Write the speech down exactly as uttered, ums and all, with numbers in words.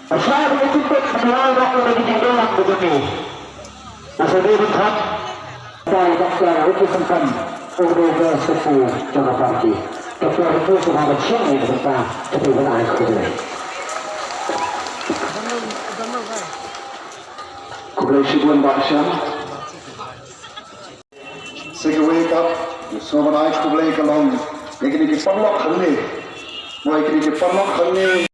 Asa ka jingpeit ka lai rak ka jingdon ka jingpeit. Asa dei ban thap. Dai Doctor Ricky Sengkang, Honorable Secretary General Party. Doctor Ricky Sengkang ban shim ïa ka bynta ka jingpeit ban ai khublei. Khublei shibun Bah Shyam. Sa kawei pat, sngewbha ban ai khublei ka long ïa kine ki paralok hangne. Mo ïa kine ki paralok hangne,